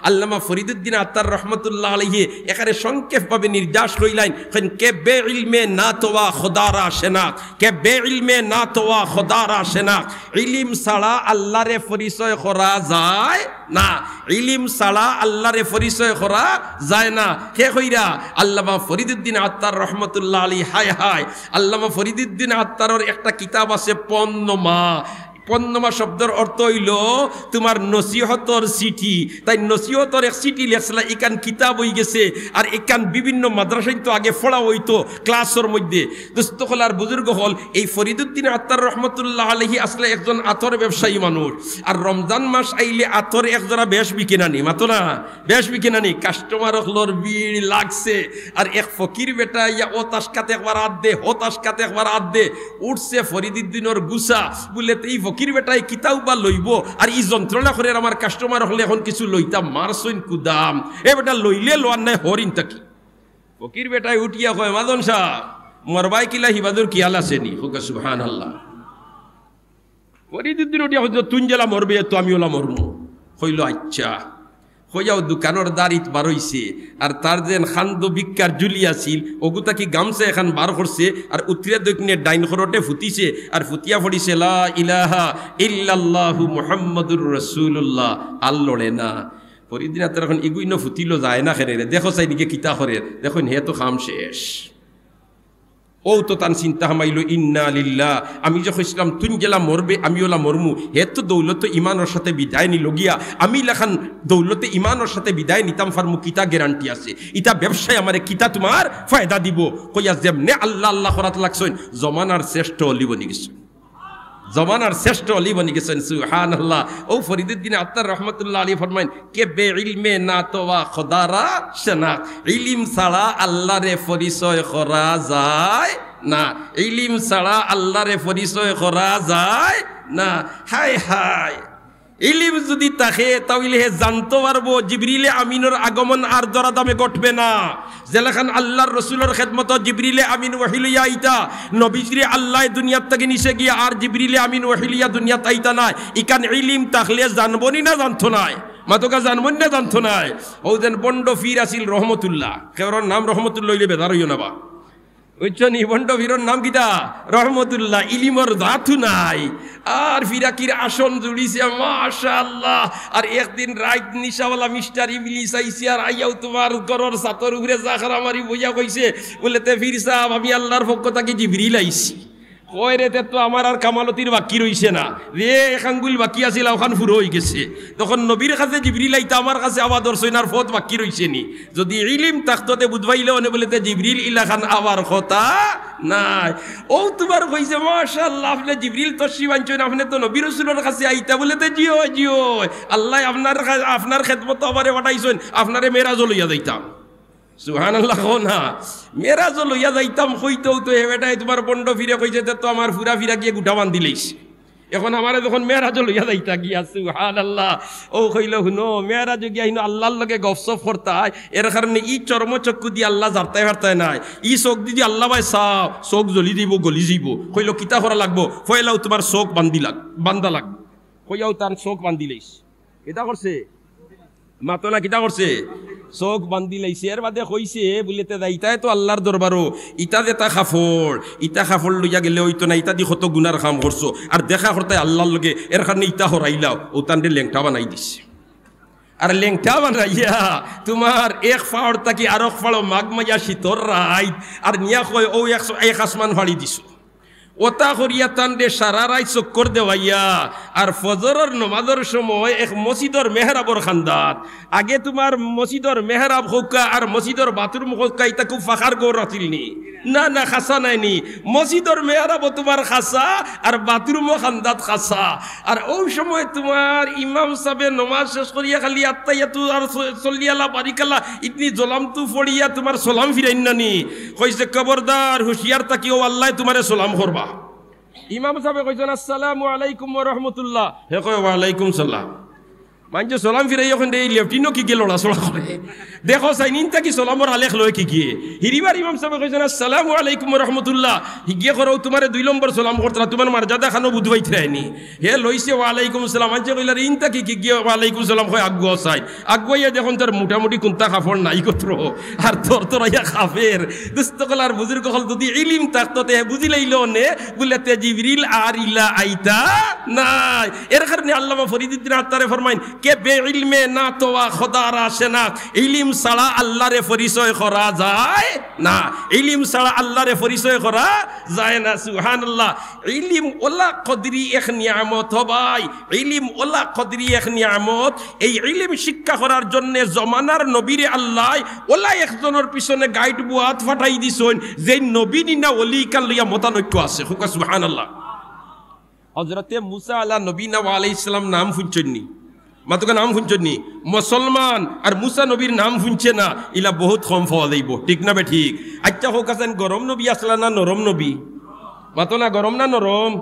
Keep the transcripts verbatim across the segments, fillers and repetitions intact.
আল্লামা ফরিদুদ্দিন আত্তার রহমতুল্লাহ আলাইহি এখানে সংক্ষেপভাবে নির্দেশ কইলাইন, কইন, "কে বে ইলমে না তোয়া খোদারা শেনাক, কে বে ইলমে না তোয়া খোদারা শেনাক।" ইলিম ছাড়া আল্লাহরে পরিচয় করা যায় না, ইলিম ছাড়া আল্লাহরে পরিচয় করা যায় না। কে কইরা? আল্লামা ফরিদুদ্দিন আত্তার রহমতুল্লাহ আলাইহি। হায় হায়, আল্লামা ফরিদুদ্দিন আত্তারর একটা কিতাব আছে পন্নমা। পন্নমা শব্দর অর্থ অইলো তুমার নসিহতর চিঠি। তাইন নসিহতর এক চিঠি লেখছিলা, ইখান কিতাব অইগেছে। আর ইখান বিভিন্ন মাদ্রাসাইন তো আগে পড়া অইতো ক্লাসর মধ্যে। দোস্ত অকল আর বুজুর্গ অকল, এই ফরিদুদ্দিন আত্তার রহমতুল্লাহ আলাইহি আছলা একজন আতর ব্যবসায়ী মানুষ। আর রমজান মাস আইলে আতর এক জোড়া বেশ বিকে না নি, মাতো না? বেশ বিকে না নি? কাস্টমার অকলর ভিড় লাগছে। আর এক ফকির বেটা আইয়া অউ তাসকাত একবার আত দে, হউ তাসকাত একবার আত দে, উঠছে ফরিদুদ্দিনর গুছা। বুলে, "তে ই ফকির বেটায় কিতাউ বা লইবো, আর ই যন্ত্রণা করের আমার কাস্টমার অকলে, অখন কিছু লইতাম, মারছইন কুদাম। এ বেটা লইলে লওয়ার নায়, হরিন থাকি।" ফকির বেটায় উঠিয়া কয়, "মাজন সাব, মরবায় কিলা হিবাদুর খিয়াল আছে নি?" কউক্কা সুবহানাল্লাহ। ফরিদুদ্দিন উঠিয়া কইলো, "তুইন যেলা মরবে, এ তো আমি অলা মরমু।" কইলো, "আইচ্ছা।" কইয়াউ দোকানর দারিত বারইছে, আর তার যেন খান্দ ভিক্ষার ঝুলি আছিল, অগু থাকি গামছা এখান বার করছে, আর উতরিয়া দইকনে ডাইন খরটে ফুতিছে, আর ফুতিয়া পড়িছে, "লা ইলাহা ইল্লাল্লাহু মুহাম্মাদুর রাসূলুল্লাহ।" আর লড়ে না। ফরিদুদ্দিন আত্তার কইন, "ইগু ইনো ফুতিলো যায় না কেনে রে? দেখো চাই নিকে কিতা করের, দেখইন হে তো কাম শেষ।" অউ তো তান চিন্তা হামাইলো, "ইন্না লিল্লাহ, আমি যে কইছলাম তুইন যেলা মরবে, আমি অলা মরমু, হে তো দৌলতে ইমানর সাথে বিদায় নিলো গিয়া, আমি ইলাখান দৌলতে ইমানর সাথে বিদায় নিতাম পারমু, কিতা গ্যারান্টি আছে? ইতা ব্যবসায় আমারে কিতা তুমার ফায়দা দিবো?" কইয়া যেমনে আল্লাহ আল্লাহ করাত লাগছইন, জমানার শ্রেষ্ঠ অলি বনি গেছইন। জমানার শ্রেষ্ঠ অলি বনি গেছইন, সুবহানাল্লাহ। অউ ফরিদুদ্দিন আত্তার রহমতুল্লাহ আলাইহি ফরমাইন, "কে বে ইলমে না তোয়া খোদারা শেনাক।" ইলিম ছাড়া আল্লাহরে পরিচয় করা যায় না, ইলিম ছাড়া আল্লাহরে পরিচয় করা যায় না। হায় হায়, ইলিম যুদি থাকে, তা অইলে হে জানতো পারবো জিবরিলে আমিনর আগমন আর দরাদামে ঘটবে না। যেলাখান আল্লাহর রসুলর খেদমতো জিবরিলে আমিন ওহি লইয়া আইতা, নবীজিরে আল্লায় দুনিয়াত থাকি নিছে গিয়া আর জিবরিলে আমিন ওহি লইয়া দুনিয়াত আইতা নায়। ইখান ইলিম থাকলে জানবো নি না জানতো নায়? মাতোক্কা, জানবো নি না জানতো নায়? অউ যেন ভন্ড পীর আছিল রহমতুল্লাহ, কেউরর নাম রহমতুল্লাহ অইলে বেজার অইও না বা। বুঝছো নি? ভন্ড পীরর নাম কিতা? রহমতুল্লাহ। ইলিমর জাতু নাই। আর ফিরাকির আসন জুড়িছে, মাশাআল্লাহ। আর একদিন রাইত নিশাওয়ালা মিস্টার ইবলিস আইছে, আর আইয়াউ তুমার ঘরর ছাতর উপরে জাখরা মারি বইয়া কইছে, বুলে, "তে পীর সাব, আমি আল্লাহর পক্ষ থাকি জিবরিল আইছি।" কয় রে, "তে তো আমার আর কামালতির বাকি রইছে না রে, এক আঙ্গুল বাকি আছিল, অখান পুরো অইগেছে।" তখন নবীর কাছে জিবরিল আইতা, আমার কাছে আওয়া ধরছইন, আর পথ বাকি রইছে নি। যুদি ইলিম থাকতো তে বুঝবাইলে অনে বুলে, "তে জিবরিল ইলাখান আওয়ার কথা নায়।" অউ তুমার কইছে, "মাশাআল্লাহ, আপনে জিবরিল তশরিফ আনছইন, আপনে তো নবী রসুলর কাছে আইতা।" বুলে, "তে জি অয়, জি অয়, আল্লায় আপনার কা-, আপনার খেদমতো আমারে পাঠাইছইন, আপনারে মেরাজো লইয়া যাইতাম।" সুবহানাল্লাহ কও না। মেরাজো লইয়া যাইতাম কইতেউ তো হে বেটায় তুমার ভন্ড পীরে কইছে, "তে তো আমার পুরা ফিরাকিয়ে গুটা বান্ধিলাইছে।" অখন আমারে যখন মেরাজো লইয়া যাইতা গিয়া, সুবহানাল্লাহ, অউ কইলো, "হুনো, মেরাজো গিয়া হিনো আল্লাহর লগে গফসফ করতায়, এর কারণে ই চর্মচক্ষু দি আল্লাহ জারতায় পারতায় নায়, ই চউখ দি দি আল্লাহ বায় চাও, চউখ জ্বলি যাইবো, গলি যাইবো।" কইলো, "কিতা করা লাগবো?" "পয়লাউ তুমার চউখ বান্ধি লাগ-, বান্ধা লাগবো।" কইয়াউ তান চউখ বান্ধিলাইছে। কিতা করছে? মাতো না, কিতা করছে? চউখ বান্ধিলাইছে। এর বাদে কইছে, বুলে, "তে যাইতায় তো আল্লাহর দরবারো, ইতা যেতা কাপড়, ইতা কাপড় লইয়া গেলে অইতো না, ইতা দি কত গুনার কাম করছো, আর দেখা করতায় আল্লাহর লগে, এর কারণে ইতা হরাইলাও।" অউ তানরে লেংটা বানাই দিছে। আর লেংটা বানাইয়া তুমার এক পাড় থাকি আরক পাড়ো মাঘ মাইয়া শীতর রাইত, আর নিয়া কয়, "অউ এক, এক আসমান ফাড়ি দিছো।" অতা করিয়া তানরে সারা রাইত চক্কর দেওয়াইয়া, আর ফজরর নমাজর সময় এক মসজিদর মেহরাবর কান্দাত। আগে তুমার মসজিদর মেহরাব কউক্কা আর মসজিদর বাথরুম কউক্কা, ইতা খুব ফাখার ঘর আছিল নি? না, না, খাসা নায় নি। মসজিদর মেহরাবও তুমার খাসা, আর বাথরুমও কান্দাত খাসা। আর অউ সময় তুমার ইমাম সাবে নমাজ শেষ করিয়া খালি আত্তাহিয়াতু আর স-, সল্লি আলা বারিক আলা ইবনি জলামতু পড়িয়া তুমার সালাম ফিরাইন না নি? কইছে, "খবরদার, হুঁশিয়ার থাকিও, আল্লায় তুমারে সালাম করবা।" ইমাম সাবে কইছইন, "আসসালামু আলাইকুম ওয়া রাহমাতুল্লাহ।" হে কয়, "ওয়ালাইকুম সালাম।" মানষে সালাম ফিরাইয়া কইন, "এই লেফটিনও কিগিয়ে লড়াচড়া করে? দেখো চাইন, ইনতা কি সালামর আলেখ লয় কিগিয়ে?" হিরিবার ইমাম সাবে কইছইন, "আসসালামু আলাইকুম ওয়া রাহমাতুল্লাহ।" হিগিয়ে কইরা, "তুমারে দুই নম্বর সালাম করতরা, তুমার মর্যাদা খানো বুঝ পাইতরায়নি।" হে লইছে, "ওয়ালাইকুম সালাম।" মানষে কইলা, "রে, ইনতা কি কিগিয়ে ওয়ালাইকুম সালাম কয়, আগুয়াও চাইন।" আগুয়াইয়া দেখইন তার মোটামুটি কুন্তা কাপড় নাই কতরো, আর থরথরাইয়া কাফের। দুস্ত অকল আর বুজুর্গ অকল, যুদি ইলিম থাকতো তে বুঝিলাইলো নে, বুলে তে জিবরিল আর ইলা আইতা নায়। এর কারণে আল্লামা ফরিদুদ্দিন আত্তারে ফরমাইন, "কে বে ইলমে না তোয়া খোদারা শেনাখত, ইলিম ছাড়া আল্লাহরে পরিচয় করা যায় না, ইলিম ছাড়া আল্লাহরে পরিচয় করা যায় না।" সুবহানাল্লাহ। ইলিম ওলা কদরি এক নিয়ামত, ও ভাই, ইলিম ওলা কদরি এক নিয়ামত। এই ইলিম শিক্ষা করার জন্যে জমানার নবীরে আল্লায় ওলা একজনর পিছনে গাইড বুয়াত ফাটাই দিছইন, যেই নবী নি না অলি ইকান লইয়া মতানৈক্য আছে। কউক্কা সুবহানাল্লাহ। হজরতে মুসা আলা নবীনা ওয়া আলাইহিস সালাম নাম হুনছইন নি? মাতউক্কা, নাম হুনছইন নি? মুসলমান আর মুসা নবীর নাম হুনছে না, ইলা বহুত কম পাওয়া যাইবো, ঠিক না বে ঠিক? আইচ্ছা, কউক্কা চাইন, গরম নবী আছলা না নরম নবী? মাতো না, গরম না নরম?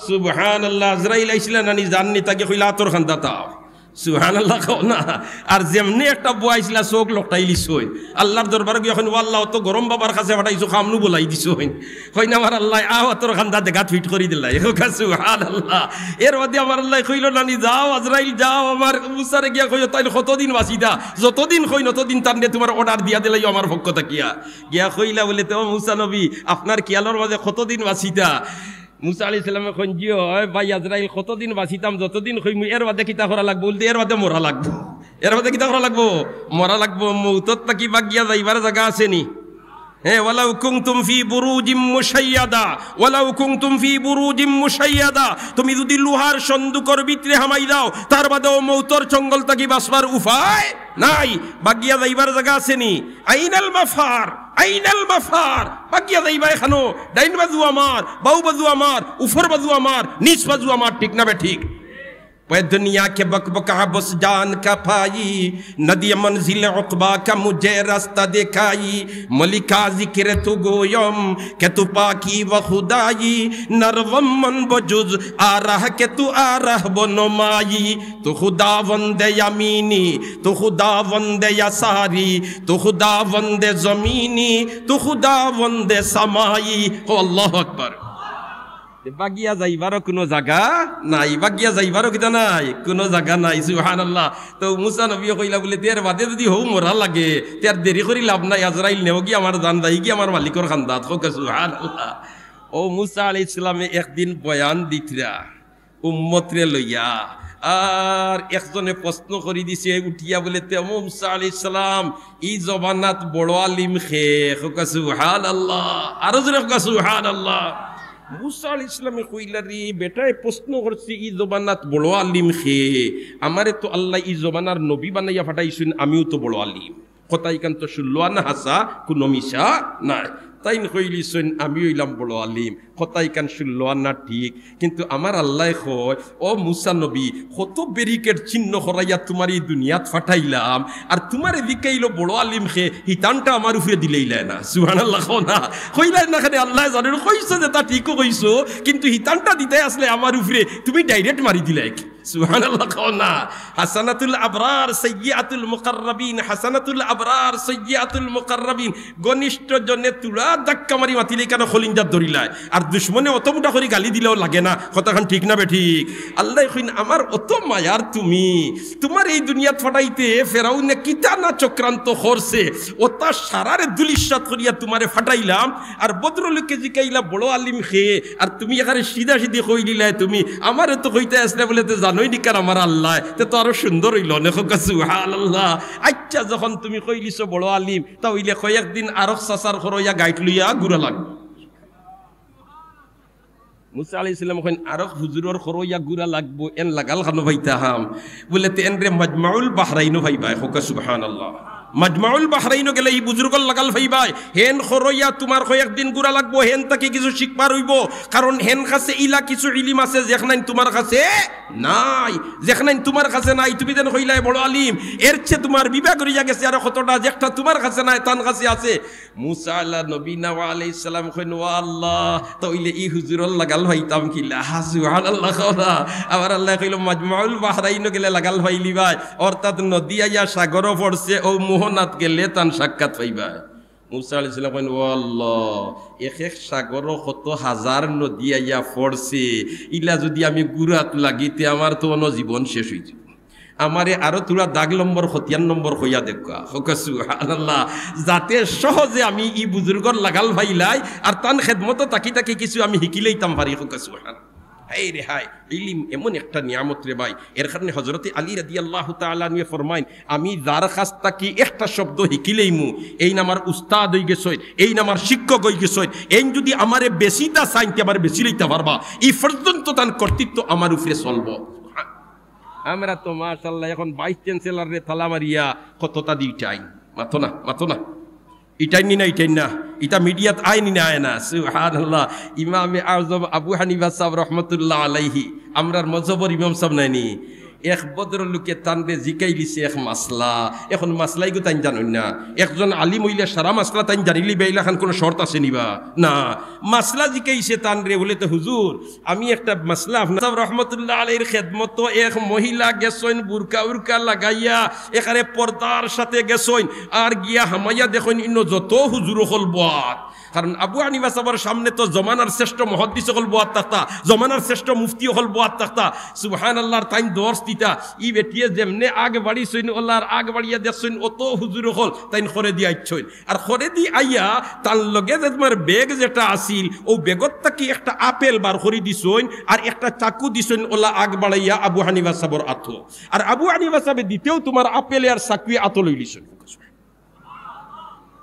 সুবহানাল্লাহ। আজরাইল আইছলা না নি, জান নিতা গি কইলা, "আতর কান্দাত আও।" সুবহানাল্লাহ কও না। আর যেমনে একটা বওয়াইছলা, চউখ লকটাইলিছইন। আল্লার দরবারো গিয়া কইন, "ও আল্লাহ, অত গরম বাবার কাছে ফাটাইছো, কামনু বুলাই দিছইন।" কইন, "আমার আল্লায় আও আতর কান্দা দেগাত ফিট করি দিলাই।" কউক্কা সুবহানাল্লাহ। এর বাদে আমার আল্লায় কইলো না নি, "যাও আজরাইল যাও, আমার মুসারে গিয়া কইও, তাইন কতদিন বাঁচিতা, যতদিন কইন অতদিন তানরে তুমার অর্ডার দিয়া দিলাইও আমার পক্ষ থাকিয়া।" গিয়া কইলা বুলে, "তে ও মুসা নবী, আপনার খিয়ালর মাঝে কতদিন বাঁচিতা?" মুসা আলাইহিস সালামে কইন, "জি অয় ভাই আজরাইল, কতদিন বাঁচিতাম, যতদিন কইমু, এর বাদে কিতা করা লাগবো?" বুলতে, "এর বাদে মরা লাগবো।" এর বাদে কিতা করা লাগবো? মরা লাগবো। মউতর থাকি বাগিয়া যাইবার জাগা আছে নি? হ্যাঁ, ওয়ালাউ কুনতুম ফি বুরুজিম মুশাইয়াদা, ওয়ালাউ কুনতুম ফি বুরুজিম মুশাইয়াদা, তুমি যুদি লোহার সন্দুকর ভিতরে হামাই যাও, তার বাদেও মউতর চঙ্গল থাকি বাঁচবার উপায় নাই। বাগিয়া যাইবার জাগা আছে নি? আইনাল মাফার, আইনাল মাফার, বাগিয়া যাইবায় কানো? ডাইন বাজু আমার, বাউ বাজু আমার, উপর বাজু আমার, নিচ বাজু আমার, ঠিক না বে ঠিক? پہ دنیا کے بک بکا بس جان کا پائی، ندی منزل عقبیٰ کا مجھے راستہ دکھائی۔ ملکا ذکر تو گویم کہ تو پاکی و خدایی، نروم من بجز آ رہ کہ تو آ رہ بنمایی۔ تو خداوند یمینی، تو خداوند یساری، تو خداوند زمینی، تو خداوند سمایی۔ او اللہ اکبر۔ তে বাগিয়া যাইবারও কুনু জাগা নাই, বাগিয়া যাইবারও কিতা নাই, কুনু জাগা নাই। সুবহানাল্লাহ। তো মুসা নবীয়ে কইলা বুলে, "তে এর বাদে যুদি হউ মরা লাগে, তে আর দেরি করি লাভ নাই, আজরাইল নেওগি আমার জান, যাইগি আমার মালিকর কান্দাত।" কউক্কা সুবহানাল্লাহ। ও মুসা আলাইহিস সালামে একদিন বয়ান দিতরা উম্মতরে লইয়া, আর একজনে প্রশ্ন করি দিছে উঠিয়া বুলে, "তে ও মুসা আলাইহিস সালাম, ই জমানাত বড় আলিম কে?" কউক্কা সুবহানাল্লাহ। আরো জোরে কউক্কা সুবহানাল্লাহ। মুসা আলাইহিস সালামে কইলা, "রে বেটায় প্রশ্ন করছে, ই জমানাত বড় আলিম কে? আমারে তো আল্লায় ই জমানার নবী বানাইয়া ফাটাইছইন, আমিও তো বড় আলিম।" কথা ইখান তো ষোলো আনা হাছা, কুনু মিছা নায়। তাইন কইলিছইন, "আমি অইলাম বড় আলিম।" কথা ইখান ষোলো আনা ঠিক, কিন্তু আমার আল্লায় কয়, "ও মুসা নবী, কত ব্যারিকেড চিহ্ন করাইয়া তুমারে ই দুনিয়াত ফাটাইলাম, আর তুমারে জিকাইলো বড় আলিম কে, হিতানটা আমার উপরে দিলাইলায় না।" সুবহানাল্লাহ কও না। কইলায় না কেনে? আল্লায় জানইন, কইছো যেতা ঠিকও কইছো, কিন্তু হিতানটা দিতায় আছলায় আমার উপরে, তুমি ডাইরেক্ট মারি দিলায়। সুবহানাল্লাহ কও না। হাসানাতুল আবরার সাইয়্যিআতুল মুকাররাবিন, হাসানাতুল আবরার সাইয়্যিআতুল মুকাররাবিন। ঘনিষ্ঠ জনে তুড়া ধাক্কা মারি মাতিলে ইখানো কলিঞ্জাত ধরিলায়, আর দুশমনে অত মুটা করি গালি দিলেও লাগে না। কথাখান ঠিক না বে ঠিক? আল্লায় কইন, "আমার অত মায়ার তুমি, তুমারে ই দুনিয়াত ফাটাইতে ফেরাউনে কিতা না চক্রান্ত করছে, অতা সারারে ধুলিস্যাৎ করিয়া তুমারে ফাটাইলাম, আর ভদ্রলোকে জিকাইলা বড় আলিম কে, আর তুমি একেবারে সিধা সিধি কইলিলায় তুমি, আমারে তো কইতায় আছলায় বুলে, তে জানোই নি কার আমার আল্লায়, তে তো আরো সুন্দর অইলো নে।" কউক্কা সুবহানাল্লাহ। আইচ্ছা, যখন তুমি কইলিছো বড় আলিম, তা অইলে কয়েকদিন আরক চাচার করইয়া গাইট লইয়া ঘুরা লাগবো। মুসা আলাইহিস সালামে কইন, "আরক হুজুরর করইয়া ঘুরা লাগবো, এন লাগাল কানো পাইতাম?" বুলে, "তে এনরে মাজমাউল বাহরাইনো পাইবায়।" কউক্কা সুবহানাল্লাহ। মাজমাউল বাহরাইনো গেলে ই বুজুর্গর লাগাল পাইবায়। হেন করইয়া তুমার কয়েকদিন ঘুরা লাগবো, হেন থাকি কিছু শিখবার অইবো, কারণ হেন কাছে ইলা কিছু ইলিম আছে যেখানাইন তুমার কাছে নাই, যেখানাইন তুমার কাছে নাই। তুমি যেন কইলায় বড় আলিম, এর চেয়ে তুমার বিভাগ রইয়া গেছে আরো কতটা, যেটা তুমার কাছে নাই, তান কাছে আছে। মুসা আলা নবীনা ওয়া আলাইহিস সালাম কইন, "ও আল্লাহ, তাইলে ই হুজুরর লাগাল পাইতাম কিলা?" হা, সুবহানাল্লাহ কও না। আবার আল্লায় কইলো, "মাজমাউল বাহরাইনো গেলে লাগাল পাইলিবায়।" অর্থাৎ নদী আইয়া সাগরো পড়ছে, অউ মোহনাত গেলে তান সাক্ষাৎ পাইবায়। মুসা আলাইহিস সালাম কইন, "ও আল্লাহ, এক এক সাগরো কত হাজার নদী আইয়া পড়ছে, ইলা যুদি আমি ঘুরাত লাগি, তে আমার তো অনো জীবন শেষ অইযিবো।" আমারে আরো থুড়া দাগ নম্বর, খতিয়ান নম্বর কইয়া দেউক্কা। কউক্কা সুবহানাল্লাহ। যাতে সহজে আমি ই বুজুর্গর লাগাল পাইলাই, আর তান খেদমতো থাকি থাকি কিছু আমি হিকিলাইতাম পারি। কউক্কা সুবহানাল্লাহ। হায় রে হায়, ইলিম এমন একটা নিয়ামত রে ভাই। এর কারণে হযরতে আলী রাদিয়াল্লাহু তাআলা আনহুয়ে ফরমাইন, "আমি যার কাছ থাকি একটা শব্দ হিকিলাইমু, এইন আমার উস্তাদ অইগেছইন, এইন আমার শিক্ষক অইগেছইন, এইন যুদি আমারে বেচিতা চাইন, তে আমারে বেচিলাইতা পারবা। ই পর্যন্ত তান কর্তৃত্ব আমার উপরে চলবো।" আমরা তো মাশাআল্লাহ এখন ভাইস চ্যান্সেলররে তালা মারিয়া কততা দি ইটাইন। মাতো না, মাতো না। ইটাইন নি না, ইটাইন না। ইতা মিডিয়াত আয় নি না, আয় না। সুবহানাল্লাহ। ইমামে আজম আবু হানিফা সাব রহমতুল্লাহ আলাইহি, আমরার মজহবর ইমাম সাব নায় নি? এক ভদ্রলোকে তানরে জিকাইলিছে এক মাসলা। এখন মাসলা ইগু তাইন জানইন না। একজন আলিম অইলে সারা মাসলা তাইন জানিলিবা, ইলাখান কুনু শর্ত আছে নি বা? না। মাসলা জিকাইছে তানরে, বুলে, "তে হুজুর, আমি একটা মাসলা আপনার সাব রহমতুল্লাহ আলাইহির খেদমতো এক মহিলা গেছইন বুরকা উরকা লাগাইয়া, একেবারে পর্দার সাথে গেছইন, আর গিয়া হামাইয়া দেখইন ইনো যত হুজুর অকল বওয়াত।" কারণ আবু হানিফা সাবর সামনে তো জমানার শ্রেষ্ঠ মুহাদ্দিস অকল বওয়াত থাকতা, জমানার শ্রেষ্ঠ মুফতি অকল বওয়াত থাকতা। সুবহানাল্লাহর তাইন দর্শ দিতা। ই বেটিয়ে যেমনে আগ বাড়িছইন, ওলার আগ বাড়িয়া দেখছইন অত হুজুর অকল, তাইন খরেদি আইছইন। আর খরেদি আইয়া তান লগে যে তুমার ব্যাগ যেটা আছিল, অউ ব্যাগর থাকি একটা আপেল বার করি দিছইন, আর একটা চাকু দিছইন, ওলা আগ বাড়াইয়া আবু হানিফা সাবর আতো। আর আবু হানিফা সাবে দিতেউ তুমার আপেলে আর চাকুয়ে আতো লইলিছইন।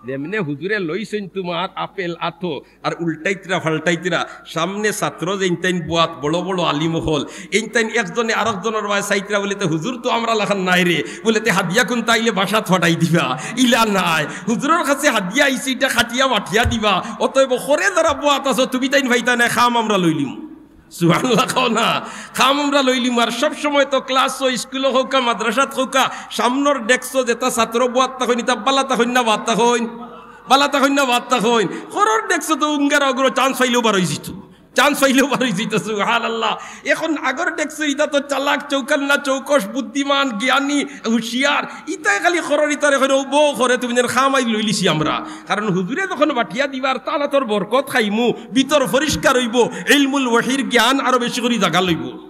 যেমনে হুজুরে লইছইন তুমার আপেল আতো, আর উল্টাইতরা ফাল্টাইতরা, সামনে ছাত্র যেইন তাইন বওয়াত, বড় বড় আলিম অকল, এইন তাইন একজনে আরকজনর বায় চাইতরা, বুলে, "তে হুজুর তো আমরার লাখান নায় রে," বুলে, "তে হাদিয়া কুন্তা আইলে বাসাত ফাটাই দিবা, ইলা নায়। হুজুরর কাছে হাদিয়া আইছে, ইটা কাটিয়া বাটিয়া দিবা। অতএব খরে যারা বওয়াত আছো, তুমি তাইন পাইতায় নায়, কাম আমরা লইলিমু।" সুবহানাল্লাহ কও না। কাম আমরা লইলিমু। আর সব সময় তো ক্লাসো, স্কুলো কউক্কা, মাদ্রাসাত কউক্কা, সামনর ডেস্কো যেতা ছাত্র বওয়াত থাকইন, ইতা বালা থাকইন না বাদ থাকইন? বালা থাকইন না বাদ থাকইন? খরর ডেস্কো তো উঙ্গারা অগুরে চান্স পাইলেউ বার অইযিতো। চান্স পাইলেউ বার অইযিতো, সুবহানাল্লাহ। এখন আগর ডেস্কো ইতা তো চালাক, চৌকান্না, চৌকস, বুদ্ধিমান, জ্ঞানী, হুঁশিয়ার। ইতায় খালি খরর ইতারে কইন, "ও বউ খরে, তুমি যেন কাম আইজ লইলিছি আমরা।" কারণ হুজুরে যখন বাটিয়া দিবার, তান আতর বরকত খাইমু, ভিতর পরিষ্কার অইবো, ইলমুল ওহীর জ্ঞান আরো বেশি করি জাগা লইবো।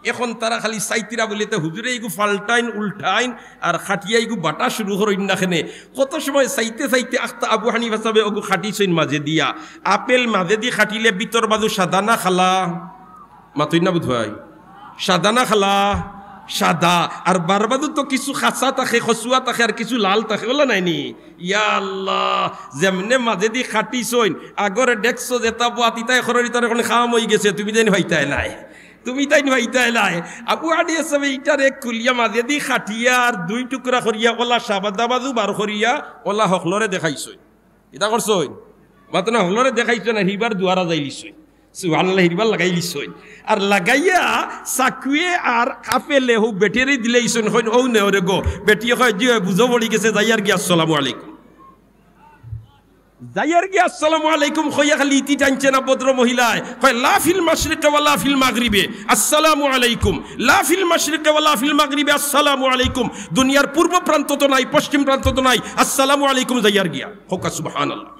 এখন তারা খালি চাইতরা বুলে, "তে হুজুরে ইগু ফাল্টাইন, উল্টাইন, আর কাটিয়া ইগু বাটা শুরু করইন না কেনে?" কত সময় চাইতে চাইতে আখতা আবু হানিফা সাবে অগু কাটিছইন মাজেদিয়া, আপেল মাজেদি কাটিলে ভিতর বাজু সাদা না কালা? মাতইন না বুধ ভাই। সাদা না কালা? সাদা। আর বার বাজু তো কিছু কাচা থাকে, কচুয়া থাকে, আর কিছু লাল থাকে, ওলা নায় নি? ইয়া আল্লাহ, যেমনে মাজেদি কাটিছইন, আগর ডেস্কো যেতা বওয়াত, ইতায় খরর ইতারে কইন কাম অইগেছে, তুমি তাইন পাইতায় নায়। তুমি তাইন পাইতায় নায়। আবু হানিফা সাবে ইটারে খুলিয়া মাজেদি কাটিয়া আর দুই টুকরা করিয়া ওলা সাদা বাজু বার করিয়া ওলা হকলরে দেখাইছইন। ইতা করছইন? মাতো না, হকলরে দেখাইছইন না, হিরবার দুয়ারা যাইলিছইন। সুবহানাল্লাহ, হিরবার লাগাইলিছইন। আর লাগাইয়া চাকুয়ে আর আপেলে হউ বেটিরে দিলাইছইন, কইন, "অউ নেও রে গো।" বেটিয়ে কয়, "জি অয়, বুঝো পড়ি গেছে, যাইয়ার গি, আসসালামু আলাইকুম।" যাইয়ার গি, আসসালামু আলাইকুম কইয়া খালি ইতি টানছে না ভদ্র মহিলায়। কয়, "লা ফিল মাশরিকে ওয়া লা ফিল মাগরিবে, আসসালামু আলাইকুম। লা ফিল মাশরিকে ওয়া লা ফিল মাগরিবে, আসসালামু আলাইকুম।" দুনিয়ার পূর্ব প্রান্ত তো নাই, পশ্চিম প্রান্ত তো নাই, আসসালামু আলাইকুম যাইয়ার গিয়া। কউক্কা সুবহানাল্লাহ।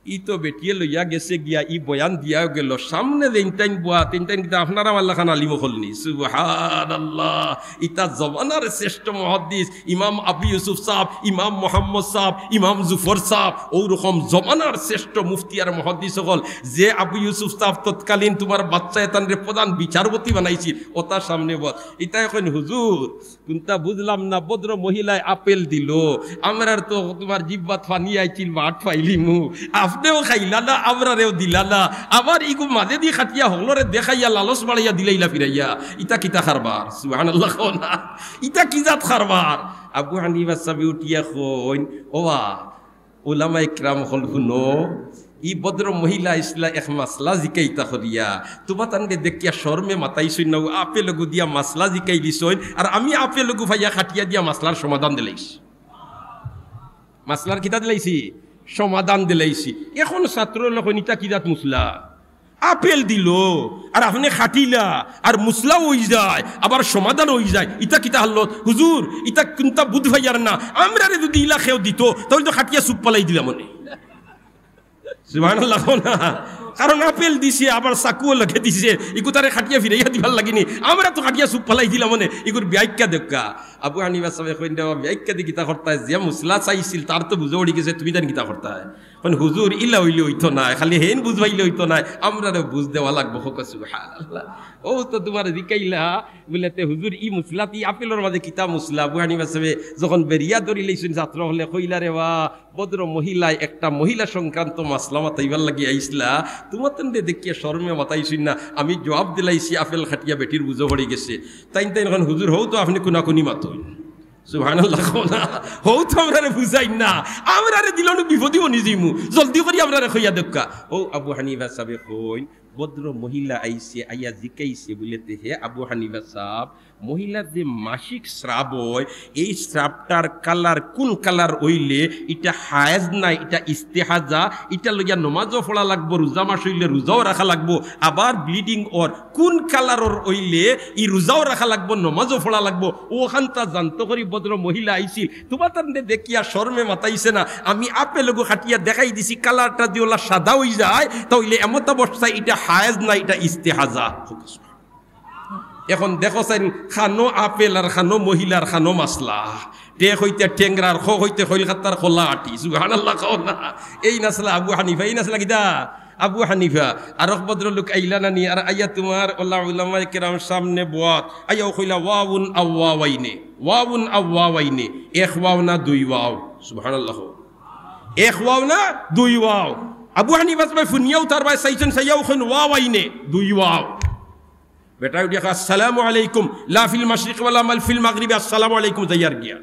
ই তো বেটিয়ে লইয়া গেছে গিয়া, ই বয়ান দিয়াও গেল, সামনে যেইন তাইন বওয়াত, এইন তাইন কিতা আপনারা আমার লাখান আলিম অকল নি? সুবহানাল্লাহ। ইতা জমানার শ্রেষ্ঠ মুহাদ্দিস ইমাম আবু ইউসুফ সাব, ইমাম মোহাম্মদ সাব, ইমাম জুফর সাব, অউ রকম জমানার শ্রেষ্ঠ মুফতি আর মুহাদ্দিস অকল। যে আবু ইউসুফ সাব তৎকালীন তুমার বাদশায় তানরে প্রধান বিচারপতি বানাইছিল, অতার সামনে বওয়াত। ইতায় কইন, "হুজুর, কুন্তা বুঝলাম না, ভদ্র মহিলায় আপেল দিলো, আমরার তো তুমার জিব্বাত পানি আইছিল, বাট পাইলিমু, আপনেও খাইলা না, আমরারেও দিলা না, আবার ইগু মাজেদি কাটিয়া হকলরে দেখাইয়া লালচ বাড়াইয়া দিলাইলা ফিরাইয়া, ইতা কিতা কারবার?" সুবহানাল্লাহ কও না, ইতা কি জাত কারবার? আবু হানিফা সাবে উঠিয়া কইন, "ওবা, উলামা ইকরাম অকল হুনো, ই ভদ্র মহিলা আইছলা এক মাসলা জিকাইতা করিয়া, তুমাতানরে দেখিয়া শরমে মাতাইছইন না, অউ আপেল অগু দিয়া মাসলা জিকাইলিছইন, আর আমি আপেল অগু পাইয়া খাটিয়া দিয়া মাসলার সমাধান দিলাইছি।" মাসলার কিতা দিলাইছি? সমাধান দিলাইছি। এখন ছাত্র অকলে কইন, "ইতা কি জাত মুসলা? আপেল দিলো, আর আপনে খাটিলা, আর মুসলাও অইযায়, আবার সমাধান অইযায়। ইতা কিতা হালত? হুজুর, ইতা কুনতা বুঝ পাইয়ার না। আমরারে যুদি ইলা কেউ দিতো, তাইলে তো খাটিয়া চুপ ফালাই দিলাম অনে।" সুবহানাল্লাহ কও না। কারণ আপেল দিছে, আবার চাকুও লগে দিছে, ইগু তারে খাটিয়া ফিরাইয়া দিবার লাগিনি। আমরা তো খাটিয়া চুপ ফালাই দিলাম অনে, ইগুর ব্যাখ্যা দেউক্কা। আবু হানিফা সাবে কইন, "রে বা, ব্যাখ্যা দি কিতা করতায়? যে মুসলা চাইছিল, তার তো বুঝা পড়ি গেছে, তুমি তাইন কিতা করতায়?" কইন, "হুজুর, ইলা অইলে অইতো নায়, খালি হেইন বুঝ পাইলে অইতো নায়, আমরারেও বুঝ দেওয়া লাগবো।" কউক্কা সুবহানাল্লাহ। অউ তো তুমারে জিকাইলা, বুলে, "তে হুজুর, ই মুসলাত, ই আপেলর মাঝে কিতা মুসলা?" আবু হানিফা সাবে যখন বেরিয়া ধরিলাইছইন ছাত্র অকলে, কইলা, "রে বা, ভদ্র মহিলায় একটা মহিলা সংক্রান্ত মাসলা মাতাইবার লাগি আইছলা, তুমাতানরে দেখিয়া শরমে মাতাইছইন না, আমি জুয়াব দিলাইছি, আপেল খাটিয়া বেটির বুঝা পড়ি গেছে।" তাইন তাইন কইন, "হুজুর, হউ তো আপনে কুনাকুনি মাতইন।" সুবহানাল্লাহ কও না। "হউ তো আমরারে বুঝাইন না, আমরারে দিলে অনো বিপদি অইযিমু, জলদি করি আমরারে কইয়া দেউক্কা।" অউ আবু হানিফা সাবে কইন, ভদ্র মহিলা আইছে, আইয়া জিকাইছে বুলে, "তে হে আবু হানিফা সাব, মহিলার যে মাসিক স্রাব অয়, এই স্রাবটার কালার কুন কালার অইলে ইটা হায়েজ না, ইটা ইস্তেহাজা, ইটা লইয়া নমাজও পড়া লাগবো, রোজা মাস অইলে রোজাও রাখা লাগবো, আবার ব্লিডিং অর, কুন কালারর অইলে ই রোজাও রাখা লাগবো, নমাজও পড়া লাগবো।" অখানতা জানতো করি ভদ্র মহিলা আইছিল, তুমাতানরে দেখিয়া শরমে মাতাইছে না, আমি আপেল অগু খাটিয়া দেখাই দিছি, কালারটা দি অলা সাদা অইযায়, তাইলে এমতাবস্থায় ইটা হায়েজ না, ইটা ইস্তেহাজা। এখন দেখো চাইন, খানো আপেল আর খানো মহিলার খানো মাসলা। টে কইতে টেংরার, খ কইতে কইলকাতার খোলা আটি। সুবহানাল্লাহ কও না। এইন আছলা আবু হানিফা, এইন আছলা কিতা? আবু হানিফা। আরক ভদ্রলোক আইলা না নি, আর আইয়া তুমার অলা উলামায়ে কেরাম সামনে বওয়াত। আইয়াউ কইলা, "ওয়াউন আও ওয়াওয়াইনে, ওয়াউন আও ওয়াওয়াইনে।" এক ওয়াও না দুই ওয়াও? সুবহানাল্লাহ কও। এক ওয়াও না দুই ওয়াও? আবু হানিফা সাবে হুনিয়াউ তার বায় চাইছইন, চাইয়াউ কইন, "ওয়াওয়াইনে, দুই ওয়াও।" বেটায় উঠিয়া কয়, "আসসালামু আলাইকুম, লা ফিল মাশরিকি ওয়ালা মাল ফিল মাগরিবি, আসসালামু আলাইকুম," যাইয়ার গিয়া।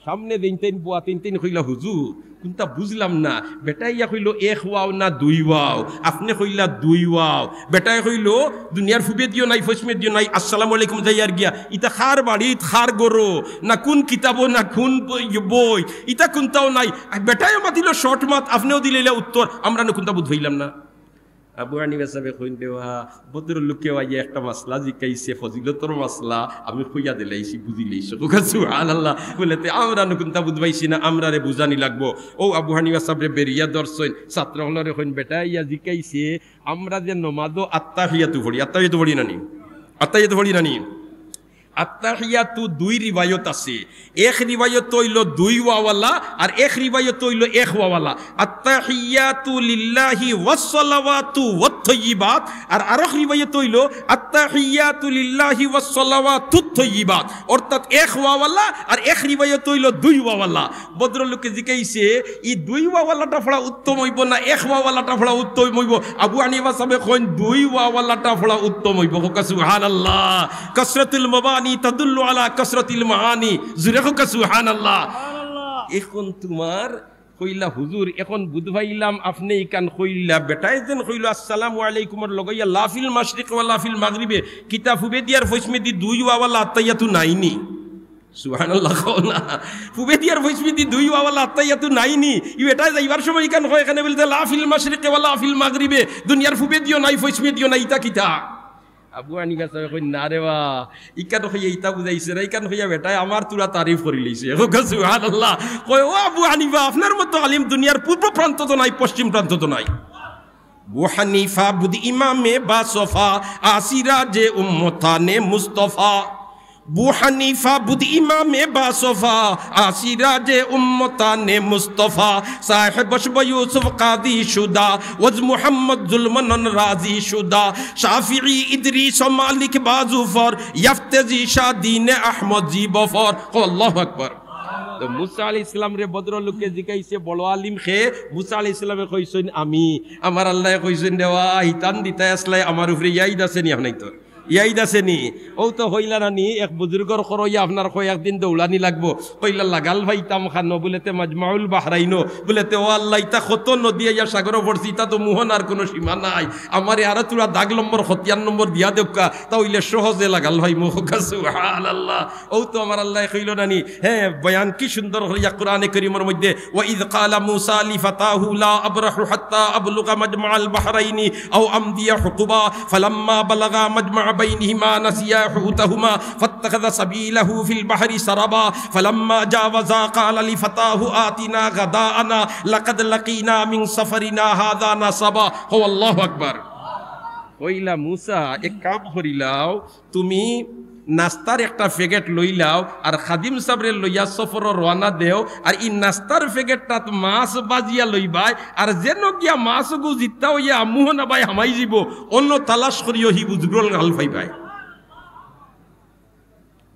সামনে যেইন তাইন বওয়া, তেইন তাইন কইলা, "হুজুর, কুনতা বুঝলাম না, বেটায় ইয়া কইলো এক ওয়াও না দুই ওয়াও, আপনে কইলা দুই ওয়াও।" বেটায় কইলো, "দুনিয়ার ফুবেদিও নাই, ফইছমেদিও নাই, আসসালামু আলাইকুম যাইয়ার গিয়া, ইতা কার বাড়িত, কার ঘরো, না কুন কিতাবো, না কুন বই, বই, ইতা কুনতাও নাই।" আর বেটায়ও মাতিলো শর্ট মাত, আপনেও দিলাইলা উত্তর, আমরা নু কুনতা বুঝ পাইলাম না। আবু হানিফা সাবে কইন, "রে বা, ভদ্রলোকে আইয়া একটা মাসলা জিকাইছে, ফজিলতর মাসলা, আমি কইয়া দিলাইছি, বুঝিলাইছো।" কউক্কা সুবহানাল্লাহ। বুলে, "তে আমরা নু কুনতা বুঝ পাইছি না, আমরারে বুঝানি লাগবো।" অউ আবু হানিফা সাবরে বেরিয়া ধরছইন, ছাত্র অকলরে কইন, "বেটায় ইয়া জিকাইছে, আমরা যে নমাজো আত্তাহিয়াতু পড়ি, আত্তাহিয়াতু পড়ি না নি? আত্তাহিয়াতু পড়ি না নি?" আত্তাহিয়াতু দুই রিওয়ায়ত আছে। এক রিওয়ায়ত অইলো দুই ওয়াওয়ালা, আর এক রিওয়ায়ত অইলো এক ওয়াওয়ালা। আত্তাহিয়াতু লিল্লাহি ওয়াসসালাওয়াতু ওয়াত্তাইয়িবাত। আর আরক রিওয়ায়ত অইলো আত্তাহিয়াতু লিল্লাহি ওয়াসসালাওয়াতুত তাইয়িবাত। অর্থাৎ এক ওয়াওয়ালা আর এক রিওয়ায়ত অইলো দুই ওয়াওয়ালা। ভদ্রলোকে জিকাইছে, "ই দুই ওয়াওয়ালাটা পড়া উত্তম অইবো না এক ওয়াওয়ালাটা পড়া উত্তম অইবো?" আবু হানিফা সাবে কইন, "দুই ওয়াওয়ালাটা পড়া উত্তম অইবো।" কউক্কা সুবহানাল্লাহ। কাসরাতুল মাবানি তাদুল্লু আলা কাসরাতিল মাআনি। জুরে কউক্কা সুবহানাল্লাহ। এখন তুমার কইলা, "হুজুর, এখন বুঝ পাইলাম, আপনে ইখান কইলা, বেটায় যেন কইলো আসসালামু আলাইকুমর লগে ইয়া লা ফিল মাশরিকি ওয়ালা ফিল মাগরিবি, কিতা ফুবেদি আর ফইছমেদি দুই ওয়াওয়ালা আত্তাহিয়াতু নাইনি?" সুবহানাল্লাহ কও না। ফুবেদি আর ফইছমেদি দুই ওয়াওয়ালা আত্তাহিয়াতু নাইনি? ই বেটায় যাইবার সময় ইখান কয়, এখানে বুলে, "লা ফিল মাশরিকি ওয়ালা ফিল মাগরিবি, দুনিয়ার ফুবেদিও নাই, ফইছমেদিও নাই, ইতা কিতা?" আবু হানিফা সাবে কইন, "না রে বা, ইখান কইয়া ইতা বুঝাইছে না, ইখান কইয়া বেটায় আমার থুড়া তারিফ করিলাইছে।" কউক্কা সুবহানাল্লাহ। কয়, "ও আবু হানিফা, আপনার মতো আলিম দুনিয়ার পূর্ব প্রান্তত নাই, পশ্চিম প্রান্তত নাই।" بو حنیفہ بود امام باصفا، آ سراج امتان مصطفی۔ بو حنیفہ بود امام باصفا، آ سراج امتان مصطفی۔ صاحبش به یوسف قاضی شده، و از محمد ذوالمنان راضی شده۔ شافعی ادریس و مالک با ظفر، یافته ز شاه دین احمد زی بفر۔ কও আল্লাহু আকবার। তো মুসা আলাইহিস সালামরে ভদ্রলোকে জিকাইছে, "বড় আলিম কে?" মুসা আলাইহিস সালামে কইছইন, "আমি।" আমার আল্লায় কইছইন, "রে বা, হিতান দিতায় আছলায়, আমার উপরে ইয়াদ আছে নি আপনাইনতর?" ইয়াদ আছে নি? অউ তো কইলা না নি, এক বুজুর্গর খরইয়া আপনার কয়েকদিন দৌড়ানি লাগবো। কইলা লাগাল পাইতাম খানো, বুলেতে মাজমাউল বাহরাইনো, বুলেতে ও আল্লাহ, ইতা কত নদী আইয়া সাগরো পড়ছি, ইতা তো মোহনার কুনু সীমা নাই। আমারে আরো থুড়া দাগ নম্বর, খতিয়ান নম্বর দিয়া দেউক্কা, তা অইলে সহজে লাগাল পাইমু। কউক্কা সুবহানাল্লাহ। অউ তো আমার আল্লায় কইলো না নি, হে, বয়ান কি সুন্দর করিয়া কোরআনে করিমর মধ্যে, وإذ قال موسى لفتاه لا أبرح حتى أبلغ مجمع البحرين أو أمضي حقبا فلما بلغا مجمع بينهما نسيا حوتهما فاتخذ سبيله في البحر سربا فلما جاوزا قال لفتاه آتنا غداءنا لقد لقينا من سفرنا هذا نصبا। কও আল্লাহু আকবার। কইলা, মুসা, এক কাম করিলাও, তুমি নাস্তার একটা প্যাকেট লইলাও, আর খাদিম সাবরে লইয়া সফরো রওয়ানা দেও, আর ই নাস্তার প্যাকেটটাত মাছ বাজিয়া লইবায়, আর যেন গিয়া মাছগু জিত্তা অইয়া মোহনা বায় হামাই যিবো, অনো তালাশ করিও, হি বুজুর্গর লাগাল পাইবায়।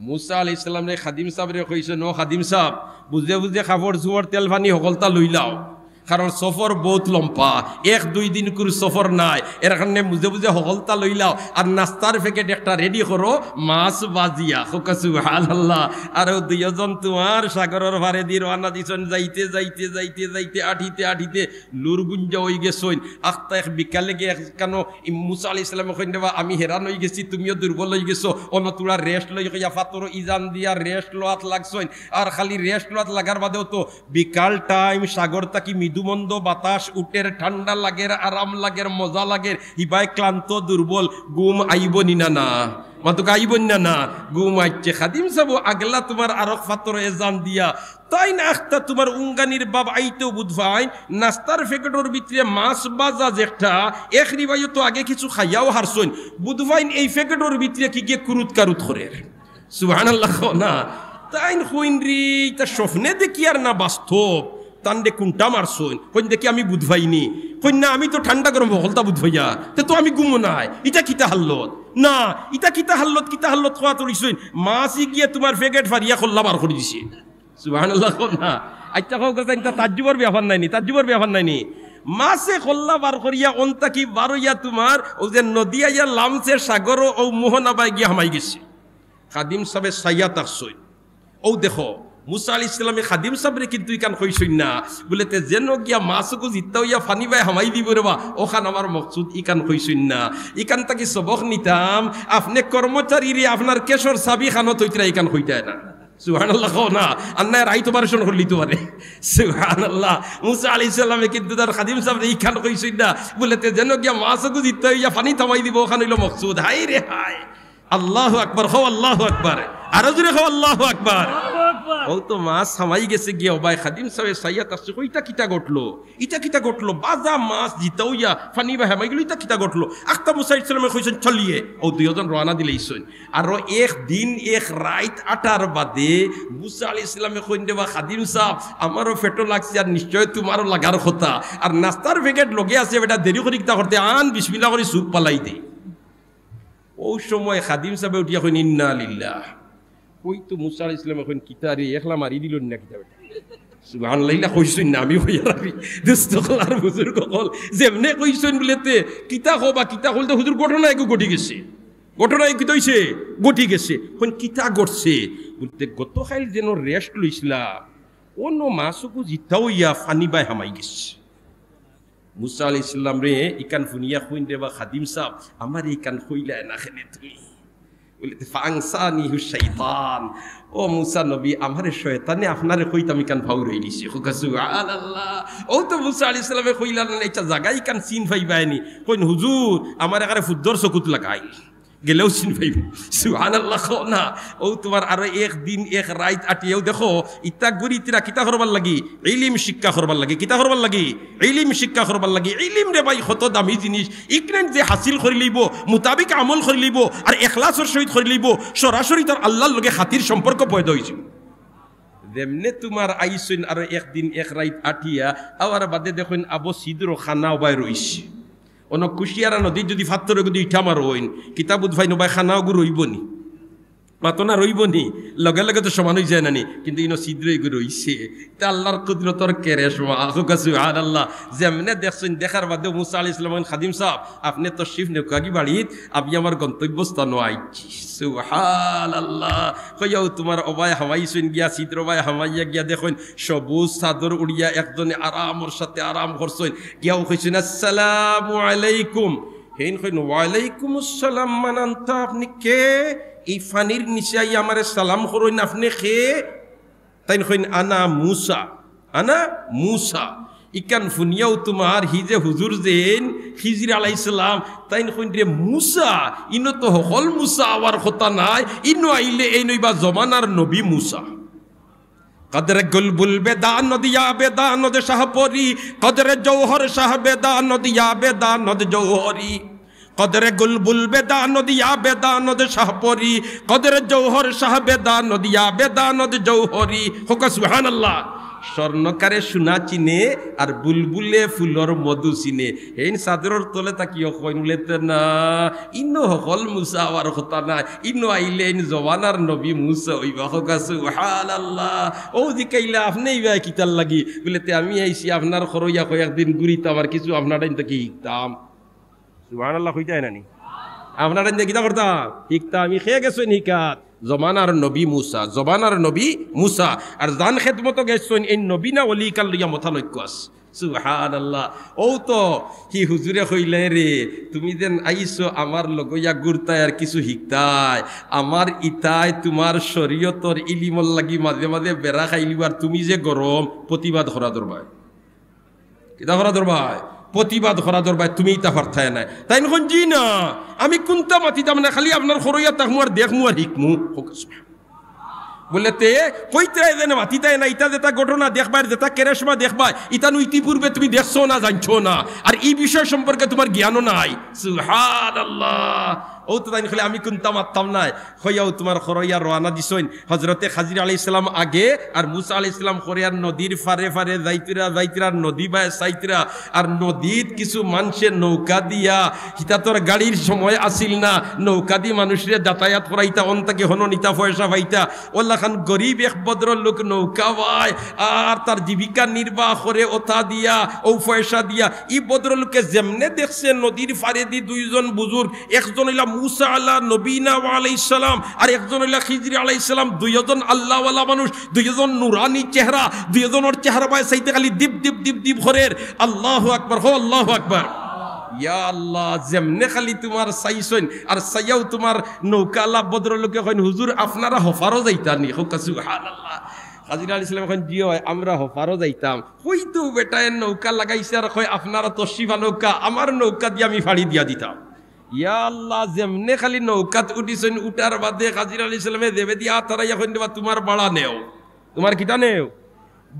মুসা আলাইহিস সালামরে খাদিম সাবরে কইছইন, ও খাদিম সাব, বুজে বুজে কাপড় চুপড় তেল পানি হকলতা লইলাও, কারণ সফর বউত লম্বা, এক দুই দিনকুর সফর নায়, এর কারণে বুজে বুজে হকলতা লইলাও, আর নাস্তার প্যাকেট একটা রেডি করো, মাছ বাজিয়া। কউক্কা সুবহানাল্লাহ। আর অউ দুইওজন তুমার সাগরর পারেদি রওয়ানা দিছইন, যাইতে যাইতে যাইতে যাইতে আটিতে আটিতে লুরগুঞ্জা অইগেছইন। আখতা এক বিকালে গিয়া এক কানো ই মুসা আলাইহিস সালামে কইন, "রেবা, আমি হেরান অইগেছি, তুমিও দুর্বল অইগেছো, অনো থুড়া রেস্ট লই" কইয়া ফাত্তরো ইজান দিয়া রেস্ট লওয়াত লাগছইন। আর খালি রেস্ট লওয়াত লাগার বাদেও তো বিকাল টাইম, সাগর থাকি মৃদুমন্দ বাতাস উঠের, ঠান্ডা লাগের, আরাম লাগের, মজা লাগের, হিবায় ক্লান্ত দুর্বল, ঘুম আইবো নি না? না, মাতুক্কা, আইবো নি না? না, ঘুম আইচ্ছে। খাদিম সাবও আগলা তুমার আরক ফাত্তরো এজান দিয়া তাইন আখতা তুমার উঙ্গানির ভাব আইতেও বুধ ভাইন, নাস্তার প্যাকেটর ভিতরে মাছ বাজা যেটা, এক রিবায়তো আগে কিছু খাইয়াও হারছইন, বুধ ভাইন এই প্যাকেটর ভিতরে কি গিয়া কুরুত কারুত করের। সুবহানাল্লাহ কও না। তাইন কইন রে, ইতা স্বপ্নে দেখিয়ার না বাস্তব? তানরে কুনটা মারছইন? কইন দেখি আমি বুধ ভাইনি। কইন না, আমি তো ঠান্ডা গরম হকলতা বুধ ভাইয়া, তে তো আমি ঘুমো নাই। ইতা কিতা হাল্লত? না, ইতা কিতা হাল্লত, কিতা হাল্লত কওয়া তো রইছইন। মাছ ই গিয়া তুমার প্যাকেট ফারিয়া কল্লা বার করি দিছে। সুবহানাল্লাহ কও না। আইচ্ছা, কও গো, ইতা তাজ্জুবর ব্যাপার নায়নি, তাজ্জুবর ব্যাপার নায়নি। মাছে কল্লা বার করিয়া অন থাকি বার অইয়া তুমার অউ যে নদী আইয়া লামছে সাগরো, অউ মোহনা বায় গিয়া হামাই গেছে। খাদিম সাবে চাইয়া থাকছইন। অউ দেখো, মুসা আলাইহিস সালামে খাদিম সাবরে কিন্তু ইখান কইছইন না, বুলে, "তে যেন গিয়া মাছগু জিত্তা অইয়া পানি বায় হামাই দিবো রেবা, অখান আমার মকসুদ", ইখান কইছইন না। ইখান থাকি সবক নিতাম, আপনে কর্মচারীরে আপনার ক্যাশর চাবি খানো থইতরা ইখান কইতায় না। সুবহানাল্লাহ কও না, আর নায় রাইত অপারেশন করিলিতো পারে। সুবহানাল্লাহ। মুসা আলাইহিস সালামে কিন্তু তান খাদিম সাবরে ইখান কইছইন না, বুলে, "তে যেন গিয়া মাছগু জিত্তা অইয়া পানিত হামাই দিবো, অখান অইলো মকসুদ।" হায় রে হায়। আল্লাহু আকবার, কও আল্লাহু আকবার। আরো জোরে কও আল্লাহু আকবার। আল্লাহু আকবার। অউ তো মাছ হামাই গেছে গিয়া, ও ভাই খাদিম সাবে চাইয়া থাকছে, কইন ইতা কিতা ঘটলো? ইতা কিতা ঘটলো? বাজা মাছ জিত্তা অইয়া পানি বায় হামাই গেলো, ইতা কিতা ঘটলো? আখতা মুসা আলাইহিস সালামে কইছইন, "চলিয়ে।" অউ দুইওজন রওয়ানা দিলাইছইন। আরো এক দিন এক রাইত আটার বাদে মুসা আলাইহিস সালামে কইন, "রেবা খাদিম সাব, আমারও পেটো লাগছে, আর নিশ্চয় তুমারও লাগার কথা। আর নাস্তার প্যাকেট লগে আছে, বেটা দেরি করি কিতা করতে, আন বিসমিল্লাহ করি চুপ ফালাই দেই।" অউ সময় খাদিম সাবে উঠিয়া কইন, "ইন্না লিল্লাহ।" কই তো মুসা আলাইহিস সালামে কইন, "কিতা রে, একলা মারি দিলো না কিতা বেটা?" সুবহানাল্লাহ, ইলা কইছইন না, আমি কইয়া রাখি। দোস্ত অকল আর বুজুর্গ অকল, যেমনে কইছইন বুলে, "তে কিতা কও বা কিতা কইল?" তে, "হুজুর, ঘটনা এগু ঘটি গেছে।" ঘটনা এগু কিতা অইছে? ঘটি গেছে। কইন, "কিতা ঘটছে?" বুলতে, "গতকাইল যেন রেস্ট লইছলা, অনো মাছগু জিত্তা অইয়া পানি বায় হামাই গেছে।" মুসা আলাইহিস সালামরে ইখান হুনিয়া কইন, "রেবা খাদিম সাব, আমারে ইখান কইলায় না কেনে তুমি?" বুলে, "ফাআনসানিহু শাইতান।" ও মুসা নবী, আমারে শয়তানে আপনারে কইতাম ইখান ফাউরাই দিছে। কউক্কা সুবহানাল্লাহ। অউ তো মুসা আলাইহিস সালামে কইলা না, "আইচ্ছা, জাগা ইখান চিন পাইবায়নি।" কইন, "হুজুর, আমারে কারে ফুদ্দর চকুত লাগাইল।" গেলেও চিন পাইবো। সুবহানাল্লাহ কও না। অউ তুমার আরো এক দিন এক রাইত আটিয়াও দেখো, ইতা ঘুরিতরা কিতা করবার লাগি? ইলিম শিক্ষা করবার লাগি। কিতা করবার লাগি? ইলিম শিক্ষা করবার লাগি। ইলিম রে ভাই কত দামি জিনিস। ইখান যে হাসিল করিলিবো, মোতাবিক আমল করিলিবো, আর এখলাসর সহিত করিলিবো, সরাসরি তার আল্লাহর লগে খাতির সম্পর্ক পয়দা অইছে। যেমনে তুমার আইছইন আরো এক দিন এক রাইত আটিয়া, আওয়ার বাদে দেখইন আবু সিদ্র খানা অবায় রইছে। অনো কুশিয়ারা নদীত যুদি ফাত্তর অগু ইটা মারইন, কিতা বুঝ পাইন অবায় খানা অগু রইবো নি? মাতো না রইবো নি, লগে লগে তো সমান অই যায় না নি, কিন্তু ইনো ছিদ্র ইগু রইছে। ইতা আল্লার কুদরতর কেরেশমা, কউক্কা সুবহানাল্লাহ। যেমনে দেখছইন, দেখার বাদে মুসা আলাইহিস সালাম কইন, "খাদিম সাব, আপনে তশরিফ নেউক্কা গি বাড়িত, আমি আমার গন্তব্যস্থানো আইছি।" সুবহানাল্লাহ। কইয়াউ তুমার অবায় হামাইছইন গিয়া, ছিদ্র বায় হামাইয়া গিয়া দেখইন, সবুজ চাদর উড়িয়া একজনে আরামর সাথে আরাম করছইন। গিয়াউ কইছইন, "আসসালামু আলাইকুম।" হেইন কইন, "ওয়ালাইকুমুস সালাম, মান আনতা, আপনে কে? এই পানির নিচে আইয়া আমারে সালাম করইন, আপনে কে?" তাইন কইন, "আনা মুসা, আনা মুসা।" ইখান হুনিয়াউ তুমার হি যে হুজুর যেইন খিজির আলাইহিস সালাম, তাইন কইন, "রে মুসা, ইনো তো হকল মুসা আওয়ার কথা নায়, ইনো আইলে এইন অইবা জমানার নবী মুসা।" কদরে গুলবুল বেদানদ ইয়া বেদানদ শাহপরি, কদরে জৌহর শাহ বেদানদ ইয়া বেদানদ জৌহরি। কদরে গুলবুল বেদানদ ইয়া বেদানদ শাহপরি, কদরে জৌহর শাহ বেদানদ ইয়া বেদানদ জৌহরি। কউক্কা সুবহানাল্লাহ। স্বর্ণকারে সোনা চিনে, আর বুলবুলে ফুলর মধু চিনে। হেইন চাদরর তলে থাকিও কইন বুলে, "তে না, ইনো হকল মুসা আওয়ার কথা নায়, ইনো আইলে এইন জমানার নবী মুসা অইবা।" কউক্কা সুবহানাল্লাহ। অউ জিকাইলা, "আপনে ইবায় কিতার লাগি?" বুলে, "তে আমি আইছি আপনার খরইয়া কয়েকদিন ঘুরিতাম, আর কিছু আপনার টাইন থাকি হিকতাম।" সুবহানাল্লাহ কইতায় না নি? আপনার টাইন থাকি কিতা করতাম? হিকতাম। ই কে গেছইন হিকাত? জমানার নবী মুসা, জমানার নবী মুসা। আর যান খেদমতো গেছইন, এইন নবী না অলি ইখান লইয়া মতানৈক্য আছে। সুবহানাল্লাহ। অউ তো হি হুজুরে কইলে, "রে, তুমি যেন আইছো আমার লগইয়া ঘুরতায় আর কিছু হিকতায়, আমার ইতায় তুমার শরীয়তর ইলিমর লাগি মাঝে মাঝে বেড়া খাইলিবার, তুমি যে গরম, প্রতিবাদ করা দরবায়।" কিতা করা দরবায়? প্রতিবাদ করা দরবায়, তুমি ইতা পারতায় নায়। তাইন কইন, "জি না, আমি কুন্তা মাতিতাম না, খালি আপনার খরইয়া থাকমু আর দেখমু আর হিকমু।" বুলে, "তে কইতরায় যেন মাতিতায় না, ইতা যেতা ঘটনা দেখবায়, যেতা কেরেশমা দেখবায়, ইতা নু ইতিপূর্বে তুমি দেখছো না, জানছো না, আর ই বিষয় সম্পর্কে তুমার জ্ঞানও নাই।" সুবহানাল্লাহ। অউ তো তাইন কইলে, "আমি কুন্তা মাততাম নায়।" কইয়াউ তুমার খরইয়া রওয়ানা দিছইন। হজরতে খাজির আলাইহিস সালাম আগে, আর মুসা আলাইহিস সালাম খরইয়ার নদীর ফারে ফারে যাইতরা, যাইতরা, নদী বায় চাইতরা, আর নদীত কিছু মানষে নৌকা দিয়া, হিতাতর গাড়ির সময় আছিল না, নৌকা দি মানুষরে যাতায়াত করাইতা, অন থাকি হনো নিতা পয়সা পাইতা। অলাখান গরিব এক ভদ্রলোক নৌকা বায়, আর তার জীবিকা নির্বাহ করে অতা দিয়া, অউ পয়সা দিয়া। ই ভদ্রলোকে যেমনে দেখছে নদীর ফারেদি দুইজন বুজুর্গ, একজন অইলা মুসা আলা নবীনা ওয়া আলাইহিস সালাম, আর একজন অইলা খিজির আলাইহিস সালাম। দুইজন আল্লাহওয়ালা মানুষ, দুইজন নুরানি চেহারা, দুইজনর চেহারা বায় চাইতে খালি দীপ দীপ দীপ দীপ করের। আল্লাহু আকবার, কও আল্লাহু আকবার। ইয়া আল্লাহ, যেমনে খালি তুমার চাইছইন, আর চাইয়াউ তুমার নৌকাআলা ভদ্রলোকে কইন, "হুজুর, আপনারা হফারো যাইতা নি?" কউক্কা সুবহানাল্লাহ। খাজির আলাইহিস সালাম কইন, "জি অয়, আমরা হফারো যাইতাম।" কইতো বেটায় নৌকা লাগাইছে আর কয়, "আপনারা তশরিফ আনউক্কা, আমার নৌকা দি আমি ফাড়ি দিয়া দিতাম।" ইয়া আল্লাহ, যেমনে খালি নৌকাত উঠিছইন, উঠার বাদে খাজির আলাইহিস সালামে যেবেদি আত হারাইয়া কইন, "দেবা, তুমার ভাড়া নেও।" তুমার কিতা নেও?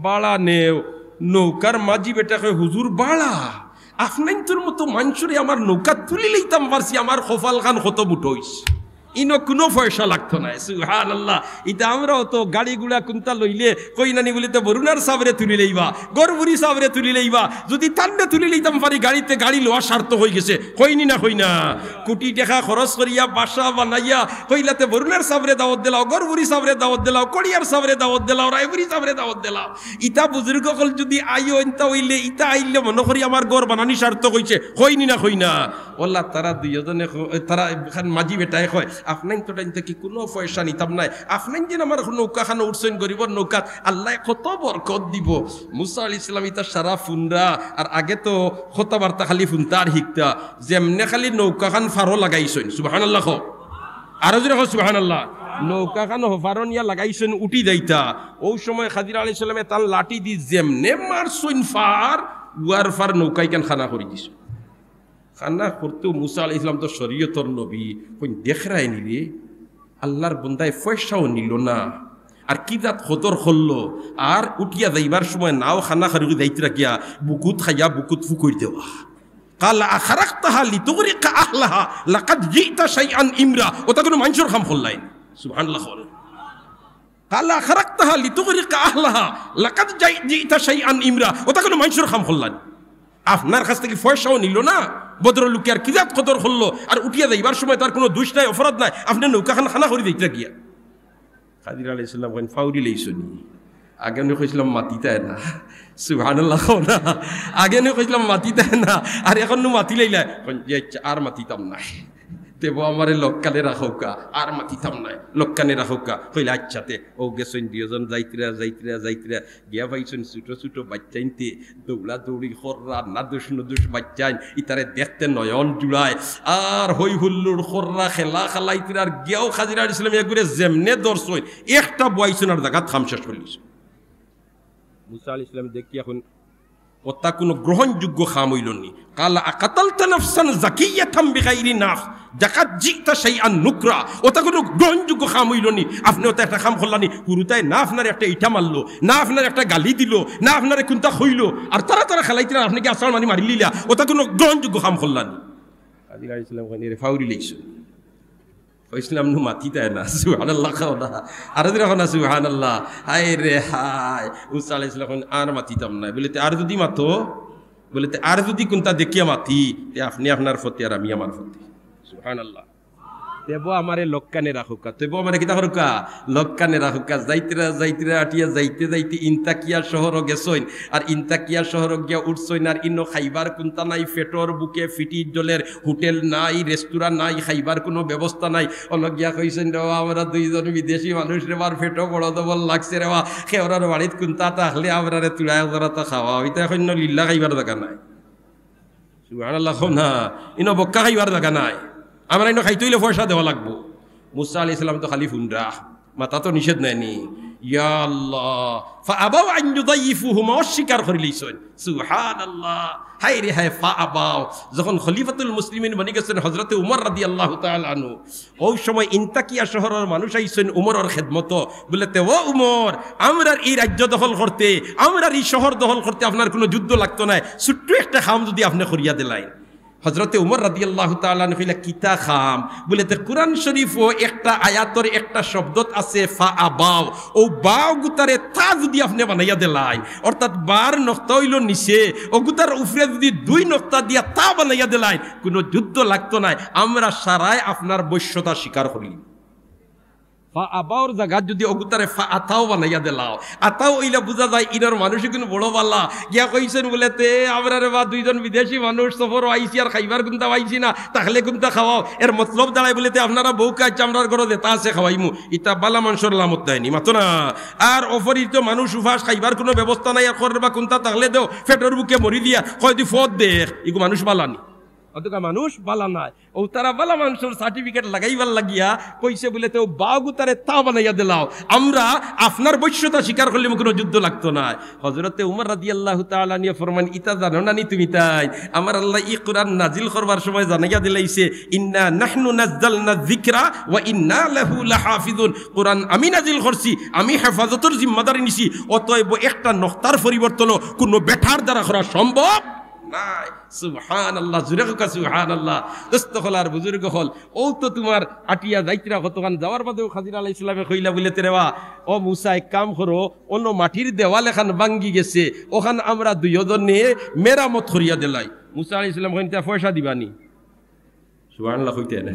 ভাড়া নেও। নৌকার মাঝি বেটায় কয়, "হুজুর, ভাড়া? আপনাইনতর মতো মানষরে আমার নৌকাত তুলি লইতাম পারছি, আমার কপালখান কত মুঠো অইছে। ইনো কুনু পয়সা লাগতো নায়।" সুবহানাল্লাহ। ইতা আমরাও তো গাড়ি-ঘুড়া কুন্তা লইলে কই না নি বুলে, "তে বরুণার সাবরে তুলি লইবা, গড়বুড়ি সাবরে তুলি লইবা, যুদি তানরে তুলি লইতাম পারি গাড়িতে, গাড়ি লওয়া সার্থক অইগেছে।" কই নি না, কই না? কুটি টেকা খরচ করিয়া বাসা বানাইয়া কইলা, "তে বরুণার সাবরে দাওয়াত দিলাও, গড়বুড়ি সাবরে দাওয়াত দিলাও, কড়িয়ার সাবরে দাওয়াত দিলাও, রায়বুড়ি সাবরে দাওয়াত দিলাও।" ইতা বুজুর্গ অকল যুদি আইও ইনতা অইলে, ইতা আইলে মনো করি আমার ঘর বানানি সার্থক অইছে। কই নি না, কই না? অলা তারা দুইজনে ক-, তারা খান মাঝি বেটায় কয়, "আপনাইনতর টাইন থাকি কুনু পয়সা নিতাম নায়। আপনাইন যেন আমার নৌকাখানো উঠছইন, গরিবর নৌকাত, আল্লায় কত বরকত দিবো।" মুসা আলাইহিস সালাম ইতা সারা হুনরা, আর আগে তো কথাবার্তা খালি হুনতা আর হিকতা। যেমনে খালি নৌকাখান ফারো লাগাইছইন, সুবহানাল্লাহ কও। আরো জোরে কও, সুবহানাল্লাহ। নৌকাখান হফারো নিয়া লাগাইছইন, উঠি যাইতা। অউ সময় খাজির আলাইহিস সালামে তান লাঠি দি যেমনে মারছইন ফার, উয়ার ফার নৌকাইখান খানা করি দিছইন। খানা করতেউ মুসা আলাইহিস সালাম তো শরীয়তর নবী, কইন, "দেখরায় নি রে, আল্লার বন্দায় পয়সাও নিলো না, আর কি জাত কদর করলো, আর উঠিয়া যাইবার সময় নাও খানা খারি যাইতরা গিয়া বুকুত খাইয়া বুকুত ফুকইর দেওয়া।" قال أخرقتها لتغرق أهلها لقد جئت شيئا إمرا। অতা কুনু মানষর কাম করলায় নি। সুবহানাল্লাহ কও। قال أخرقتها لتغرق أهلها لقد جئت شيئا إمرا। অতা কুনু মানষর কাম করলায় নি। আপনার কাছ থাকি পয়সাও নিলো না, ভদ্রলোকে আর কি জাত কদর করলো, আর উঠিয়া যাইবার সময় তার কুনু দুষ নাই, অপরাধ নাই, আপনে নৌকাখান খানা করি যাইতরা গিয়া। খাজির আলাইহিস সালাম কইন, "ফাউরি লাইছো নি? আগে নু কইছলাম মাতিতায় না।" সুবহানাল্লাহ কও না। "আগে নু কইছলাম মাতিতায় না, আর এখন নু মাতি লাইলায়।" কইন যে, "আচ্ছা, আর মাতিতাম নায়।" "তে বো আমারে লক্কানে রাখউক্কা, আর মাতিতাম নায়, লক্কানে রাখউক্কা।" কইলা, "আচ্ছা।" তে অউ গেছইন দুইজন, যাইতরা যাইতরা যাইতরা গিয়া পাইছইন ছোট ছোট বাইচ্চাইন্তে দৌড়াদৌড়ি কররা, নাদুস নুদুস বাইচ্চাইন, ইতারে দেখতে নয়ন জুড়ায়। আর হই হুল্লোড় কররা, খেলা খেলাইতরা, আর গিয়াউ খাজির আলাইহিস সালামে এগুরে যেমনে ধরছইন, একটা বওয়াইছইন আর জাগাত কাম শেষ করিলিছইন। মুসা আলাইহিস সালাম দেখিয়া কইন, "ওটা কুনু গ্রহণযোগ্য কাম অইলো নি।" কালা, "আকাতালতা নাফসান জাকিয়াতাম বিগাইরি নাফস, লাকাদ জিতা শাইআন নুকরা।" ওটা কুনু গ্রহণযোগ্য কাম অইলো নি। আপনে ওটা একটা কাম করলা নি, হুরুতায় না আপনারে একটা ইটা মারলো, না আপনারে একটা গালি দিলো, না আপনারে কুনতা কইলো, আর তারা তারা খেলাইতরা, আপনে গিয়া আছাড় মারি মারিলিলা, ওটা কুনু গ্রহণযোগ্য কাম করলা নি। খাজির আলাইহিস সালাম কইন, "এরে ফাউরি লাইছো।" কইছলাম নু মাতিতায় না। সুবহানাল্লাহ কও না। আরো জোরে কও না, সুবহানাল্লাহ। হায় রে হায়। মুসা আলাইহিস সালাম কইন, "আর মাতিতাম নায়।" বলে, "তে আর যুদি মাতো?" বলে, "তে আর যুদি কুনতা দেখিয়া মাতি, তে আপনে আপনার পথে আর আমি আমার পথে।" সুবহানাল্লাহ। "তে বো আমারে লক্কানে রাখউক্কা, তে বো আমারে কিতা করউক্কা, লক্কানে রাখউক্কা।" যাইতরা যাইতরা আটিয়া যাইতে যাইতে ইন্তাকিয়া শহরো গেছইন। আর ইন্তাকিয়া শহরো গিয়া উঠছইন, আর ইনো খাইবার কুনতা নাই, পেটর ভুকে ফিটির জলের হোটেল নাই, রেস্তোরাঁ নাই, খাইবার কুনু ব্যবস্থা নাই। অনো গিয়া কইছইন, "রে বা, আমরা দুইজন বিদেশি মানুষ রে বা, আর পেটো বড় জবর লাগছে রে বা, কেউরর বাড়িত কুনতা থাকলে আমরারে তুড়া এক জরাতা খাওয়াও।" ইতায় কইন, "লিল্লা খাইবার জাগা নাই।" সুবহানাল্লাহ কও না, ইনো বক্কা খাইবার জাগা নাই, আমরা ইনো খাইতে অইলে পয়সা দেওয়া লাগবো। মুসা আলাইহিস সালাম তো খালি ফুন্ডা, মাতা তো নিষেধ নায় নি। ইয়া আল্লাহ, ফাআবাউ আন ইউদাইয়িফুহুমা, অস্বীকার করিলিছইন। সুবহানাল্লাহ। হায় রে হায়, ফাআবাউ। যখন খলিফাতুল মুসলিমিন বনি গেছইন হযরতে উমর রাদিয়াল্লাহু তাআলা আনহু, অউ সময় ইন্তাকিয়া শহরর মানুষ আইছইন উমরর খেদমতো। বলে, "তে ও উমর, আমরার ই রাজ্য দখল করতে, আমরার ই শহর দখল করতে আপনার কুনু যুদ্ধ লাগতো নায়, ছোট্ট একটা কাম যুদি আপনে করিয়া দিলাইন।" হযরতে উমর রাদিয়াল্লাহু তাআলা আনহু কইলা, "কিতা কাম?" বলে, "তে কুরআন শরীফো একটা আয়াতর একটা শব্দত আছে, ফাআবাউ। অউ বাউ গুতারে তা যুদি আপনে বানাইয়া দিলাইন, অর্থাৎ বার নক্তা অইলো নিচে, অগুতার উপরে যুদি দুই নক্তা দিয়া তা বানাইয়া দিলাইন, কুনু যুদ্ধ লাগতো নায়, আমরা সারায় আপনার বশ্যতা স্বীকার করিলিমু।" ফাআবাউর জাগাত যুদি অগুতারে ফাআতাও বানাইয়া দিলাও, আতাও অইলা বুঝা যায় ইনর মানুষ ইগুন বড় বালা। গিয়া কইছইন বলে, "তে আমরারে বা দুইজন বিদেশি মানুষ সফরো আইছি আর খাইবার কুনতা পাইছি না, তাহলে কুনতা খাওয়াও।" এর মতলব দাঁড়ায় বলে, "তে আপনারা বউকা আইচ্ছা, আমরার ঘরো যেতা আছে খাওয়াইমু।" ইতা বালা মানষর আলামত নায় নি, মাতো না। আর অপরিচিত মানুষ উপাস খাইবার কুনু ব্যবস্থা নাই, আর করের বা কুনতা তাহলে দেও, পেটর ভুকে মরি দিয়ার, কয় দি ফদ দেখ, ইগু মানুষ বালা নি। অতকা মানুষ বালা নায়। অউ তারা বালা মানষর certificate লাগাইবার লাগিয়া কইছে বলে, "তে অউ বাউ গুতারে তা বানাইয়া দিলাও, আমরা আপনার বশ্যতা স্বীকার করিলিমু, কুনু যুদ্ধ লাগতো নায়।" হযরতে উমর রাদিয়াল্লাহু তাআলা আনহু ফরমাইন, "ইতা জানো না নি তুমি তাইন? আমার আল্লায় ই কুরআন নাজিল করবার সময় জানাইয়া দিলাইছে, ইন্না নাহনু নাজ্জালনা যিকরা ওয়া ইন্না লাহু লাহাফিজুন। কুরআন আমি নাজিল করছি, আমি হেফাজতর জিম্মাদারি নিছি, অতএব একটা নক্তার পরিবর্তনও কুনু বেটার দ্বারা করা সম্ভব নায়।" সুবহানাল্লাহ, জুরে কউক্কা সুবহানাল্লাহ। দোস্ত অকল আর বুজুর্গ অকল, অউ তো তুমার আটিয়া যাইতরা কতখান যাওয়ার বাদেউ খাজির আলাইহিস সালামে কইলা বলে, "তে রে বা, ও মুসা, এক কাম করো, অনো মাটির দেওয়াল এখান ভাঙ্গি গেছে, অখান আমরা দুইওজনে মেরামত করিয়া দিলাই।" মুসা আলাইহিস সালাম কইন, "তে পয়সা দিবানি?" সুবহানাল্লাহ কইতে না।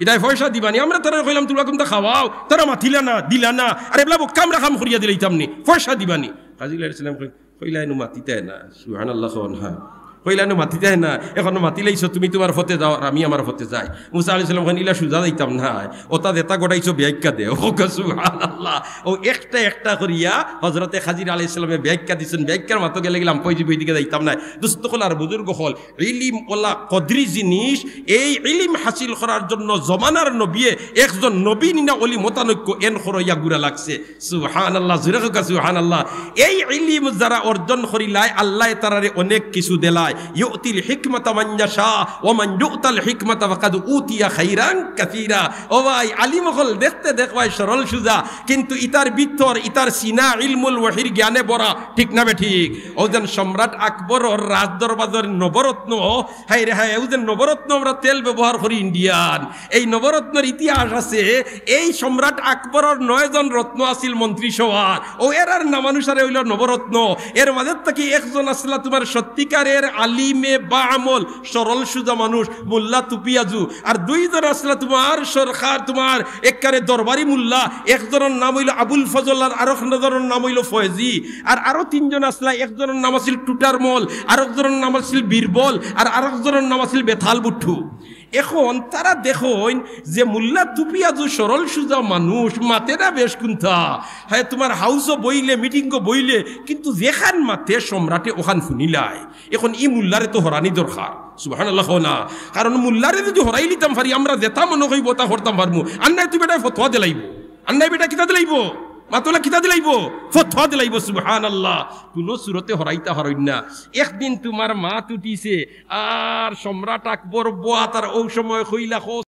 "ইতায় পয়সা দিবানি? আমরা তারারে কইলাম, তুমরা কুনতা খাওয়াও, তারা মাতিলা না, দিলা না, আর এবলা বক্কা আমরা কাম করিয়া দিলাইতাম নি, পয়সা দিবানি?" খাজির আলাইহিস সালাম কইন, কইলা, "ইনো মাতিতায় না।" সুবহানাল্লাহ কও না। কইলা, "ইনো মাতিতায় না, অখনো মাতিলাইছো, তুমি তুমার পথে যাও, আর আমি আমার পথে যাই।" মুসা আলাইহিস সালাম কইন, "ইলা সুজা যাইতাম না, অতা যেতা ঘটাইছো বেআক্কা দেও।" কউক্কা সুবহানাল্লাহ। অউ একটা একটা করিয়া হযরতে খাজির আলাইহিস সালামে বেআক্কা দিছইন, বেআক্কার মাতো গেলে গেলাম, কই দিব, ইদিকে যাইতাম না। দোস্ত অকল আর বুজুর্গ অকল, ইলিম অলা কদরি জিনিস, এই ইলিম হাসিল করার জন্য জমানার নবিয়ে একজন নবী নিনা অলি মতানৈক্য এন খরইয়া গুড়া লাগছে। সুবহানাল্লাহ, জুরে কউক্কা সুবহানাল্লাহ। এই ইলিম যারা অর্জন করিলায়, আল্লায় তারারে অনেক কিছু দেলায়। ইউতিল হিকমাতা মান ইয়াশা, ওয়া মান ইউতাল হিকমাতা ফাকাদ উতিয়া খাইরান কাসীরা। ও ভাই, আলিম অকল দেখতে দেখবায় সরল সুজা, কিন্তু ইতার ভিতর, ইতার সিনা ইলমুল ওয়াহির জ্ঞানে ভরা, ঠিক না বেঠিক? অউ যেন সম্রাট আকবরর রাজদরবারর নবরত্ন, হায় রে হায়, অউ যেন নবরত্ন আমরা তেল ব্যবহার করি ইন্ডিয়ান, এই নবরত্নর ইতিহাস আছে। এই সম্রাট আকবরর নয়জন রত্ন আছিল মন্ত্রী সভার, অউ এরার নামানুসারে অইলো নবরত্ন। এর মাঝে থাকি একজন আছলা তুমার সত্যিকারের আলিমে বা আমল, সরল সুজা মানুষ, মোল্লা টুপি আজু। আর দুইজন আছলা তুমার সরকার, তুমার এককারে দরবারি মোল্লা, একজনর নাম অইলো আবুল ফজল আর আরক জনর নাম অইলো ফয়েজি। আর আরো তিনজন আছলা, একজনর নাম আছিল টুটার মল, আরক জনর নাম আছিল বীরবল, আর আরক জনর নাম আছিল বেতাল বুট্টু। এখন তারা দেখইন যে মোল্লা টুপি আজু সরল সুজা মানুষ, মাতে না বেশ কুন্তা। হ্যাঁ, তুমার হাউসো বইলে, মিটিংও বইলে, কিন্তু যেখান মাতে সম্রাটে ওখান হুনিলায়। এখন ই মোল্লারে তো হরানি দরকার, সুবহানাল্লাহ কও না। কারণ মোল্লারে যুদি হরাইলিতাম পারি, আমরা যেতা মনো কইবো তা করতাম পারমু। আর নায় তুই বেটায় ফতোয়া দিলাইবো, আর নায় বেটা কিতা দিলাইবো, মাতলা কিতা দিলাইবো, ফতোয়া দিলাইবো। সুবহানাল্লাহ। কুনু সুরতে হরাইতা পারইন না। একদিন তুমার মাত উঠিছে, আর সম্রাট আকবর বওয়াত, আর অউ সময় কইলা, "কও